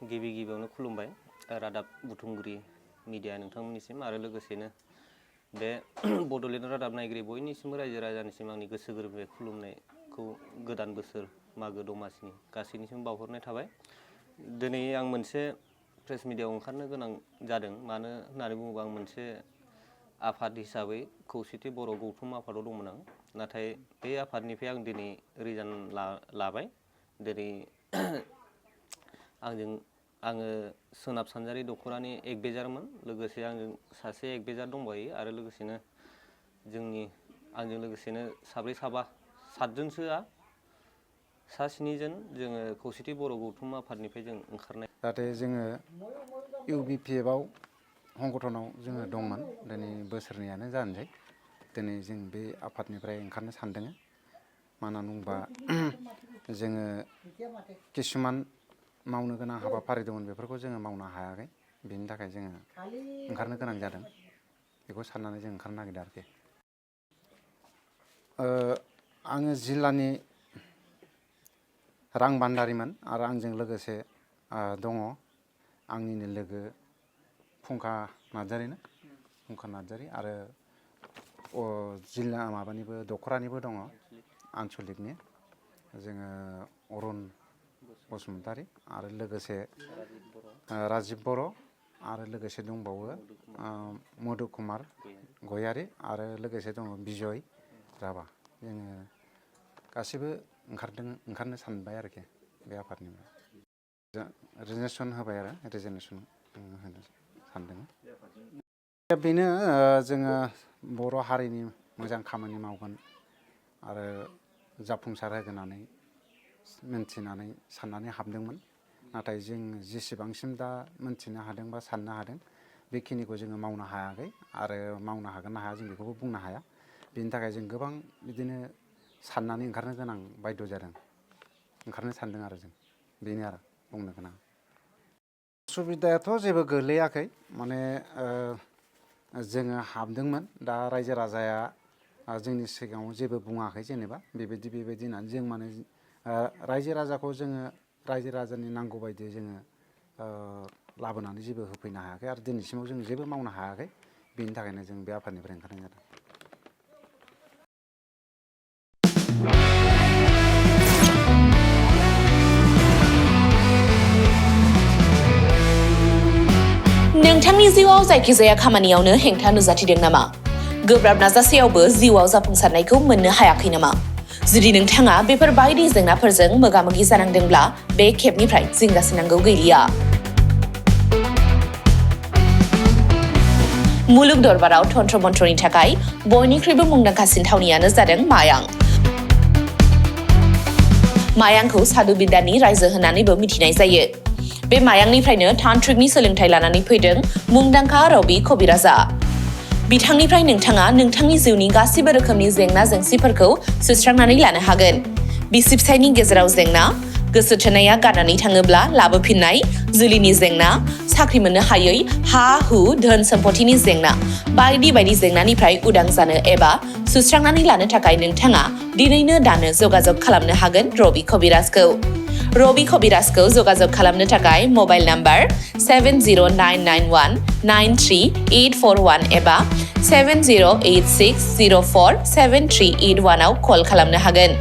गिबियावनो खुलुमबाय रादाब बुथुमगिरि मिडिया नोंथांमोननिसिम आरो लोगोसेनो बे बड'लेण्ड रादाब नायगिरि बयनिसिमबो रायजो राजानिसिम आंनि गोसो गोरबोनिफ्राय खुलुमनायखौ गोदान बोसोर मागो दमासिनि गासैनिसिम बावहरनाय थाबाय। दिनै आं मोनसे प्रेस मिडियायाव ओंखारनो गोनां जादों मानो होननानै बुङोबा आं मोनसे आफाद हिसाबै खौसेथि बर' गौथुम आफादाव दंमोन आं, नाथाय बे आफादनिफ्राय आं दिनै रिजाइन लाबाय। दिनै आङो सोनाब सानजारि दख'रानि एकबेजारमोन, लोगोसे आंजों सासे एकबेजार दंबायो आरो लोगोसेनो आंजों लोगोसेनो सातजोनसोआ सा 7 जन जोङो खौसेथि बर' गौथुम आफादनिफ्राय जों ओंखारनाय। जाहाथे जोङो UBPFआव संगठनाव जोङो दंमोन, दिनै बोसोरनैयानो जानोसै। दिनै जों बे आफादनिफ्राय ओंखारनो सानदों। मानो होनना बुङोबा जोङो किसुमान मावनो गोनां हाबाफारि दंमोन, बेफोरखौ जोङो मावनो हायाखै। बेनि थाखाय जोङो ओंखारनो गोनां जादों। बेखौ साननानै जों ओंखारनो नागिरदों आरोखि। आङो जिल्लानि रां बान्दारिमोन आरो आंजों लोगोसे दङ आंनिनो लोगो फुंखा नार्जारि आरो जिल्ला माबानिबो दख'रानिबो दङ, आनसलिकनि जोङो अरुन बसुमतारी आरो लोगोसे राजिब बर' आरो लोगोसे दंबावो मधु कुमार गयारी आरो लोगोसे दङ बिजय राभा। जोङो गासिबो ओंखारनो सानबाय आरोखि बे आफादनिफ्राय। रिजिगनेसन होबाय आरो रिजिगनेसन होनो सानदों। बेनो जोङो बर' हारिनि मोजां खामानि मावगोन आरो जाफुंसार होगोन होननानै मिन्थिनानै साननानै हाबदोंमोन। नाथाय जों जेसेबांसिम दा मिन्थिनो हादों बा साननो हादों, बेखिनिखौ जोङो मावनो हायाखै आरो मावनो हागोन ना हाया जों बेखौबो बुंनो हाया। बेनि थाखाय जों गोबां बिदिनो साननानै ओंखारनो गोनां बायद' जादों, ओंखारनो सानदों आरो जों। बेनो आरो बुंनो गोनां। उसुबिदायाथ' जेबो गोलैयाखै, माने जोङो हाबदोंमोन। दा रायजो राजाया जोंनि सिगाङाव जेबो बुङाखै, जेनेबा बेबायदि होननानै जों माने रायजो राजाखौ जोङो रायजो राजानि नांगौ बायदियै जोङो लाबोनानै जेबो होफैनो हायाखै आरो दिनैसिमाव जों जेबो मावनो हायाखै। बेनि थाखायनो जों बे आफादनिफ्राय ओंखारनाय जादों। नोंथांनि जिउआव जायखिजाया खामानियावनो हेंथा नुजाथिदों नामा? गोब्राब नाजासेयावबो जिउआव जाफुंसारनायखौ मोननो हायाखै नामा? जुदि नोंथाङा बेफोर बायदि जेंनाफोरजों मोगा-मोगि जानांदोंब्ला बे खेबनिफ्राय जिंगासिनांगौ गैलिया। मुलुग दरबाराव तन्त्र मन्त्रनि थाखाय बयनिख्रुइबो मुंदांखासिन थावनियानो जादों मायां। मायांखौ सादु बिद्यानि रायजो होननानैबो मिथिनाय जायो। बे मायांनिफ्रायनो तान्त्रिकनि सोलोंथाइ लानानै फैदों मुंदांखा रबि कबिराजा। बिथांनिफ्राय नोंथाङा नोंथांनि जिउनि गासिबो रोखोमनि जेंना जेंसिफोरखौ सुस्रांनानै लानो हागोन। बिसि फिसायनि गेजेराव जेंना, गोसो थोनाया गारनानै थाङोब्ला लाबोफिननाय, जुलिनि जेंना, साख्रि मोननो हायै, हा-हु, धोन सम्पथिनि जेंना, बायदि बायदि जेंनानिफ्राय उदां जानो एबा सुस्रांनानै लानो थाखाय नोंथाङा दिनैनो दानो जगाजग खालामनो हागोन रबि कबिराजखौ। रबि कबिराजखौ जगाजग खालामनो थाखाय मबाइल नाम्बार 7099193841 एबा 7086047381 आव कल खालामनो हागोन।